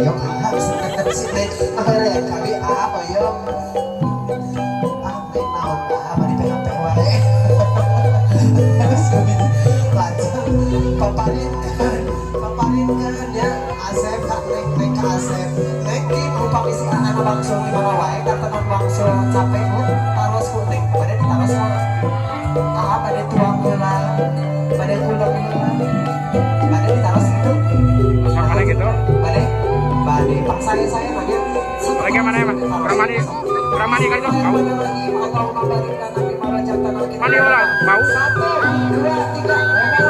Hoyong ah, si Neng hoyong kami ah, hoyong. Ah, Neng naon ah, bari PHP wae. Lanjut, paparinkeun, paparinkeun ya Asep ka Neng, Neng ka Asep. Neng ki upami si anak wangsul di mana wae, karena wangsul capek bu, taros ku Neng, bade ditaros mah. Ah, bade tuang heula, bade kulem heula. Bade ditaros gitu. Sok mana gitu. Bade, bade, pak saya nanya. Lagi mana ya, Pak? Kurang mandi. Kurang mandi kan itu bau. Allahumma barik lana fima razaqtana. Mandi ulah, bau. Satu, dua, tiga.